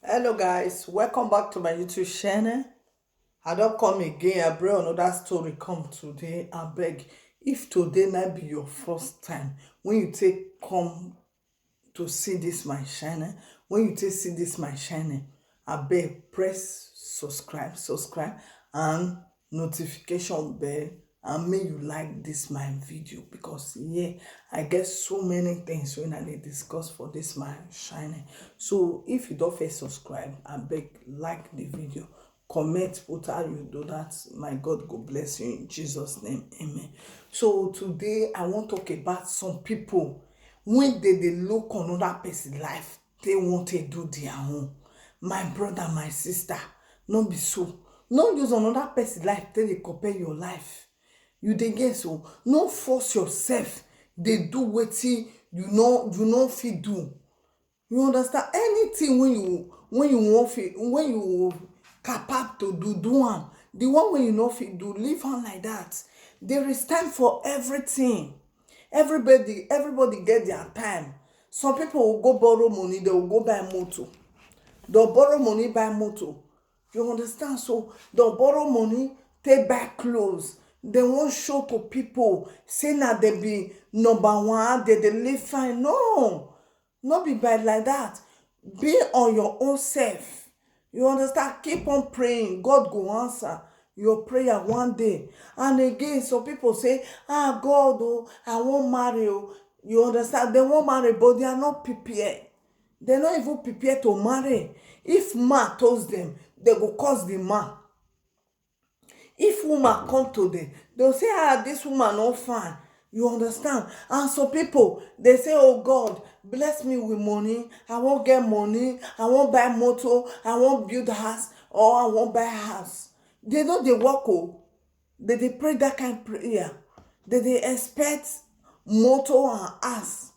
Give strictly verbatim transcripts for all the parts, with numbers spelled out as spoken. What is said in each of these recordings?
Hello guys, welcome back to my YouTube channel. I don come again, I bring another story come today. Abeg, if today na be your first time when you take come to see this my channel, when you take see this my channel, abeg press subscribe, subscribe and notification bell, and make you like this my video, because yeah, I get so many things when I dey discuss for this my channel. So if you don't first subscribe, abeg like the video, comment, put how you do that. My God go bless you in Jesus' name. Amen. So today I wan talk about some people when they dey look another person life, they want to do their own. My brother, my sister, no be so. No use another person life take dey compare your life. You dey get so? No force yourself dey do wetin you no, you no fit do. You understand? Anything when you, when you wan fit, when you capable to do, do am. The one when you no fit do, leave am like that. There is time for everything. Everybody, everybody get their time. Some people will go borrow money, they will go buy motor. They'll borrow money, buy motor. You understand? So they'll borrow money, take buy clothes. They won't show to people, say na they be number one, they, they live fine. No, not be bad like that. Be on your own self. You understand? Keep on praying. God go answer your prayer one day. And again, some people say, "Ah, God, oh, I won't marry." Oh. You understand? They won't marry, but they are not prepared. They not even prepared to marry. If man toast them, they go cause the man. If woman come to them, they'll say, "Ah, this woman not fine." You understand? And some people, they say, "Oh God, bless me with money. I won't get money. I won't buy motor. I won't build house, or I won't buy house." They know they work. Oh, they, they pray that kind of prayer. They, they expect motor and house.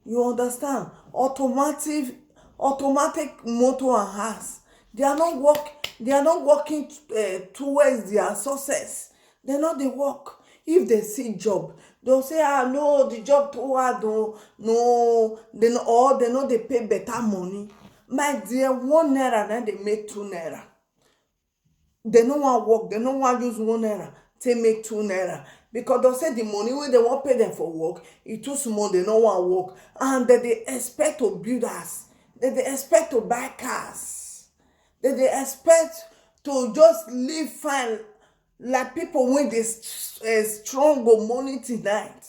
You understand? Automatic, automatic motor and house. They are not work. They are not working uh, towards their success. They know they work. If they see job, they'll say, "Ah, no, the job too hard. Oh, no, they no, or they know they pay better money." My dear, one naira, then they make two naira. They no want work. They no want use one naira, they make two naira, because they say the money when they want pay them for work, it too small. They no want work, and that they expect to build house. That they expect to buy cars. That they expect to just live fine like people when they uh, struggle morning till night.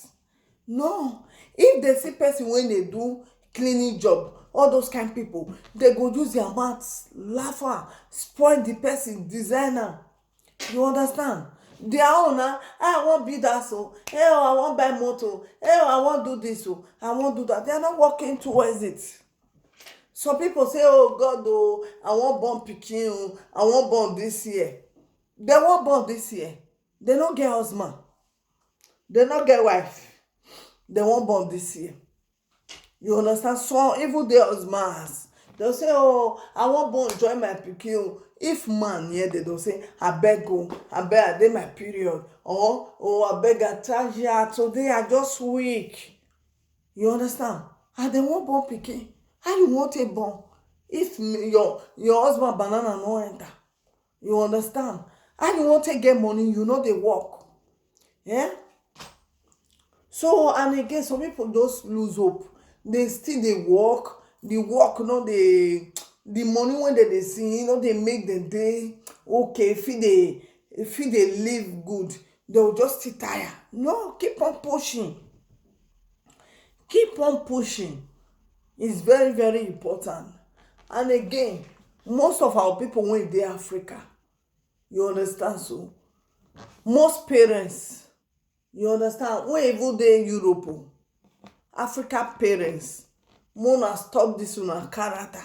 No, if they see person when they do cleaning job, all those kind people, they go use their mouth, laugh am, spoil the person, design am. You understand? Their own na, "Ah, I wan build house o, eh, oh, I wan buy motor, eh, oh, I wan do this o, I wan do that." They are not working towards it. Some people say, "Oh God, oh, I wan born pikin o, I wan born this year." They wan born this year. They no get husband. They no get wife. They wan born this year. You understand? Some even dey husband house. They'll say, "Oh, I wan born join my pikin o." If man near, they don't say, "I beg o, I beg, I dey my period." Or, "Oh, I beg, I charge ya today, I just weak." You understand? And they wan born pikin. How you wan take born? If m- your, your husband banana no enter. You understand? How you wan take get money, you no dey work. Yeah? So, and again, some people just lose hope. They still dey work. The work, no, they, the money when they, they see, you know, they make them day okay. If they, if they live good, they will just sit tired. No, keep on pushing. Keep on pushing. It's very, very important. And again, most of our people when they Africa, you understand? So, most parents, you understand, when even dey Europe o, Africa parents, una stop this una character.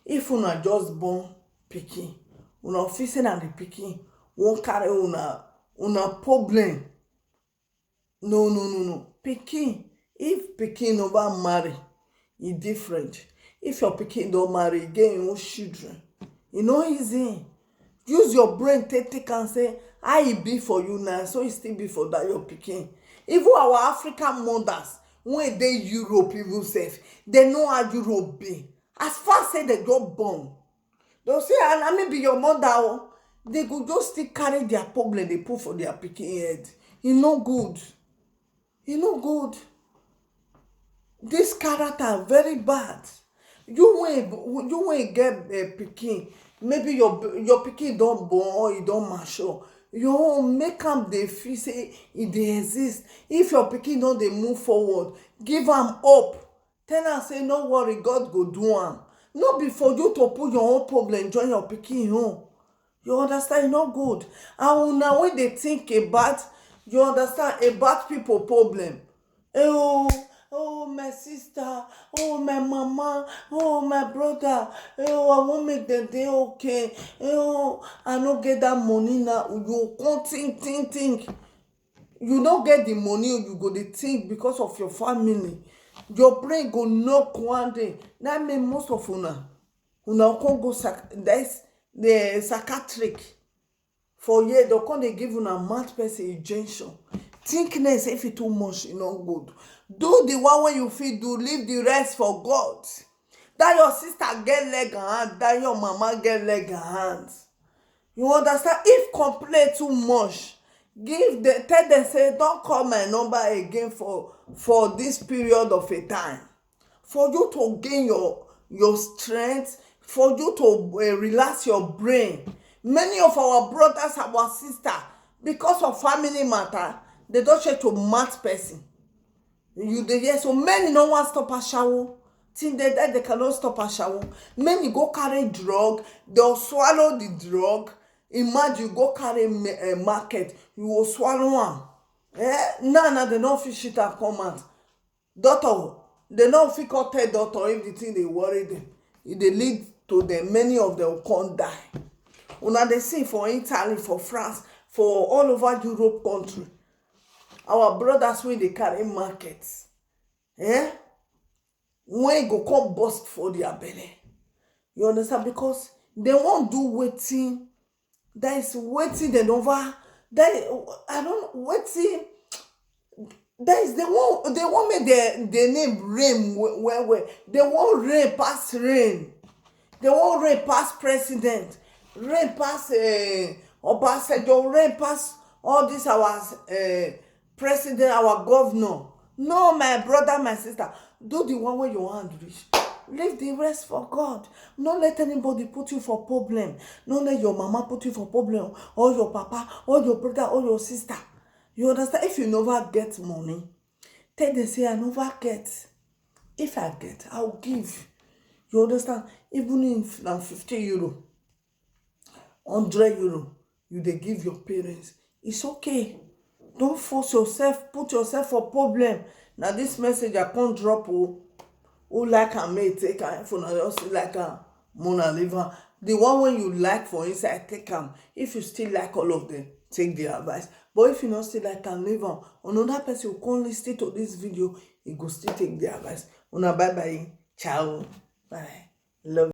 If una just born pikin, una fit say na the pikin wan carry una, una problem. No, no, no, no. Pikin, if pikin never marry, e different. If your pikin don marry, e get im own children. E no easy. Use your brain take think and say, how e be for you now, so e still be for that your pikin. Even our African mothers, when they Europe even safe, they know how Europe be. As far say dem just born, dem say, "Ah, na me be your mother o." Dem go just still carry their problem dey put for their pikin head. E no good. E no good. This character very bad. You wey you wey get eh, pikin, maybe your your pikin don born or e don mature. Your own, make am dey feel say e dey exist. If your pikin don dey move forward, give am hope. Tell am say no worry, God go do am. No be for you to put your own problem join your pikin own. You understand? E no good. And una wey dey think about, you understand, about people problem. Eh oh, oh my sister, oh my mama, oh my brother, eh oh, I wan make dem dey okay. Eh oh, I no get that money now. You come think, think, think. You no get the money, you go dey think because of your family. Your brain go knock one day. That mean most of una, una come go psych-, there's the psychiatric for here. Dem come dey give una mad person injection. Think next, if e too much, e no good. Do the one wey you fit do, leave the rest for God. That your sister get leg and hand, that your mama get leg and hand. You understand? If complain too much, give the, tell them say, "Don't call my number again for for this period of a time." For you to gain your your strength, for you to uh, relax your brain. Many of our brothers, our sister, because of family matter, they don't try to match person. You dey hear? So many no wan stop ashawo. Till they die, they cannot stop ashawo. Many go carry drug, they'll swallow the drug. Imagine you go carry ma- eh, market, you will swallow am. Eh? Now, now they no fit shit and come out. Doctor, they no fit come tell doctor if the thing dey worry them. E dey lead to them. Many of them come die. Una dey see for Italy, for France, for all over Europe country. Our brothers wey dey carry market, eh? When go come burst for their belly. You understand? Because they won't do waiting. That is waiting. They never. That I don't waiting. That is they won't. They won't make their their name rain well well. They won't rain past rain. They won't rain past president. Rain past uh, Obasanjo. Rain past all this our uh, president, our governor. No, my brother, my sister, do the one where your hand reach. Leave the rest for God. No let anybody put you for problem. No let your mama put you for problem, or your papa, or your brother, or your sister. You understand? If you never get money, tell them say, "I never get. If I get, I'll give." You understand? Even if na fifty euro, hundred euro, you dey give your parents. It's okay. Don't force yourself, put yourself for problem. Now this message I can't drop. Oh, who like am, may take am. If una just like am, mona leave am. The one when you like for inside, take am. If you still like all of them, take the advice. But if you not still like am, leave am. Another person will come listen to this video, he go still take the advice. Una bye bye. Ciao. Bye. Love.